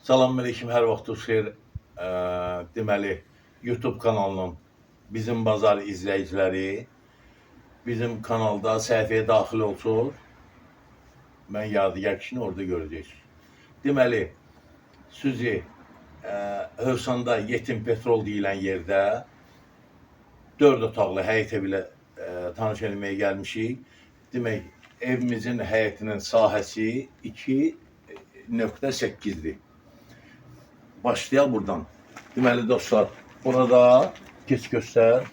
Salam aleyküm, hər vaxtınız xeyir. Deməli, YouTube kanalının Bizim Bazar izləyiciləri bizim kanalda səhifəyə daxil olsunuz. Mən Yadigar kişini orada görəcəksiniz. Deməli, sizi Hövsanda Yetim Petrol deyilən yerdə 4 otaqlı həyət evi ilə tanış eləməyə gəlmişik. Demək, evimizin həyətinin sahəsi 2.8-dir. Başlayaq buradan. Deməli dostlar, burada keç göstər.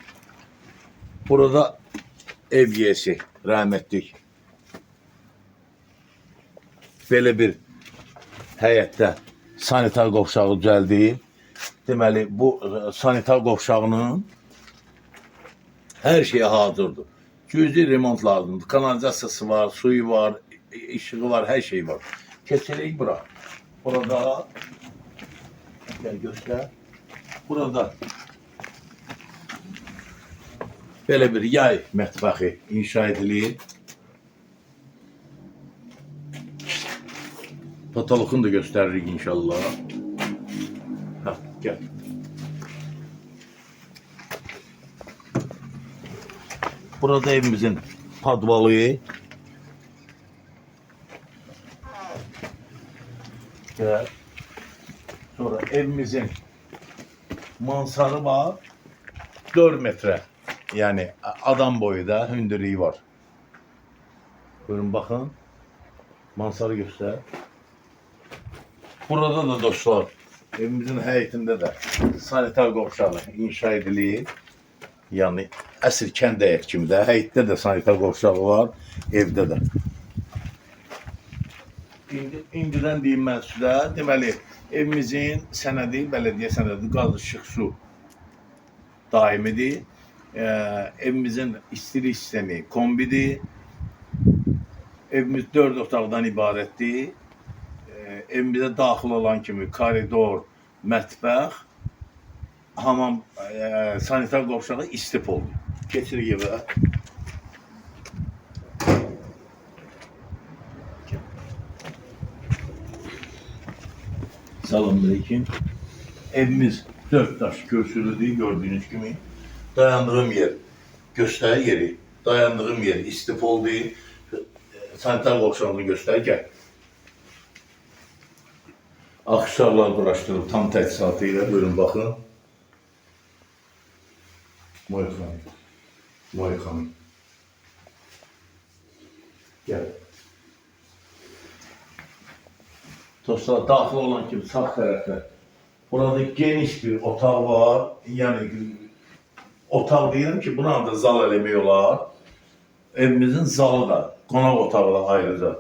Burada ev yiyesi rəhmətlik. Belə bir həyətdə sanitar qovşağı düzəldib. Deməli, bu sanitar qovşağının hər şeyi hazırdır. Cüzi remont lazımdır. Kanalizasiyası var, suyu var, işığı var, hər şey var. Keçirik bura. Burada gel göster. Burada belə bir yay mətbəxi inşa edilir. Patologunu da gösteririk inşallah. Ha, gel. Burada evimizin padvalı. Gel. Sonra evimizin mansarı var. 4 metre. Yani adam boyu da hündürlüğü var. Buyurun bakın. Mansarı göster. Burada da dostlar evimizin həyətində də sanitar qovşağı inşa edilir. Yəni əsl kənd həyət kimi də həyətdə də sanitar qovşağı var, evdə də. İndidən deyim mən sizə, deməli evimizin sənədi, bələdiyyə sənədi, qaz, işıq, su daimidir. Evimizin istilik sistemi kombidir. Evimiz 4 otaqdan ibarətdir. Evimizə daxil olan kimi koridor, mətbəx, hamam, sanitar qovşağı istipoldur. Keçirik evə. Salamünaleyküm. Evimiz dört daş kürsülüdür gördüğünüz kimi. Dayandığım yer, göstər yeri, dayandığım yer istipoldur. Sanitar qovşağını göstər, gəl. Aksesuarlar quraşdırıb tam təchizatı ilə. Buyurun baxın. Moyxan. Moyxan. Gəl. Dostlar, daxil olan kimi sağ tərəfdə burada geniş bir otaq var. Yəni otaq deyirəm ki, buna da zal eləmək olar. Evimizin zalı da, qonaq otağı da ayrıca.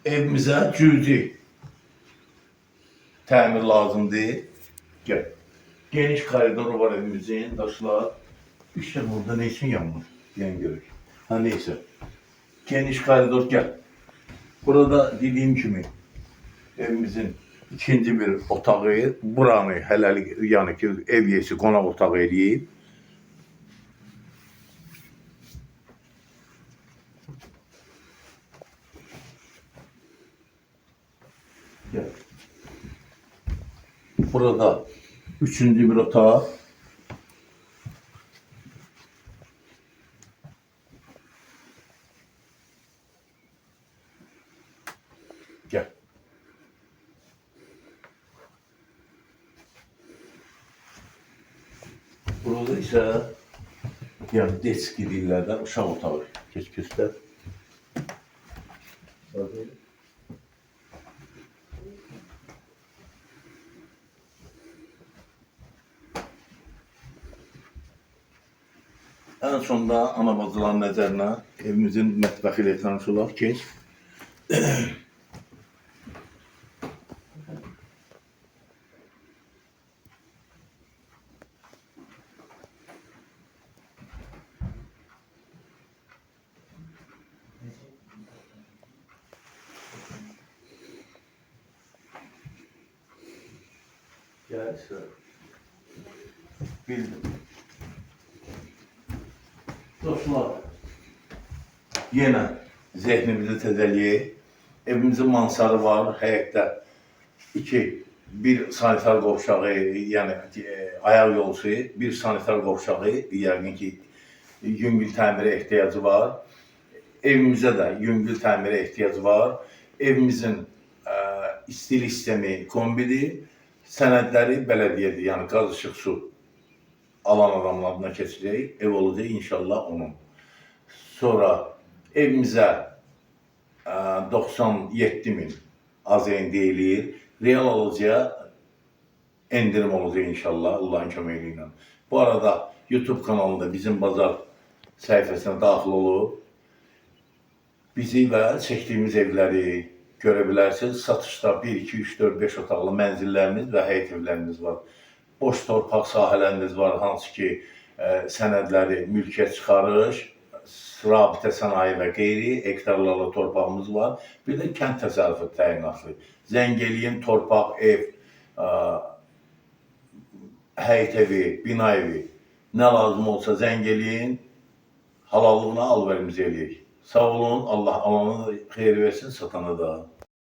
Evimizə cüzi təmir lazımdır. Gəl. Geniş koridoru var evimizin dostlar. İşte burada ne için yanmır? Deyən görək. Ha neyse. Geniş koridor gel. Burada dediğim kimi evimizin ikinci bir otağı, buranı hələlik yəni ki ev yesi qonaq otağı eləyib. Gel. Burada üçüncü bir otaq. Gel. Burada isə yəni deski deyirlər də uşaq otağı. Keç göstər. En sonda ana bacıların nəzərinə evimizin mətbəxi ilə tanış olaq. Keç. Gel. Bildim. Dostlar, yenə zehnimizi təzəliyək. Evimizin mansarı var, həyətdə iki, bir sanitar qovşağı, yəni ayaq yolsu, bir sanitar qovşağı, yəqin ki, yüngül təmirə ehtiyacı var. Evimizə də yüngül təmirə ehtiyacı var. Evimizin istilik sistemi kombidir. Sənədləri bələdiyyədir, yəni qaz, işıq, su alan adamın adına keçəcək. Ev olacaq inşallah onun. Sonra evimizə 97 min AZN deyilir. Real alıcıya endirim olacaq inşallah Allahın köməyi ilə. Bu arada YouTube kanalında Bizim Bazar səhifəsinə daxil olub bizi və çəkdiyimiz evləri görə bilərsiniz. Satışda 1, 2, 3, 4, 5 otaqlı mənzillərimiz və həyət evlərimiz var. Boş torpaq sahələrimiz var, hansı ki sənədləri mülkiyyət çıxarış, rabitə sənaye və qeyri hektarlarla torpağımız var. Bir də kənd təsərrüfatı təyinatlı. Zəng eləyin, torpaq, ev, həyət evi, bina evi nə lazım olsa zəng eləyin, halallıqla alverimizi eləyək. Sağ olun, Allah alana da xeyir versin, satana da.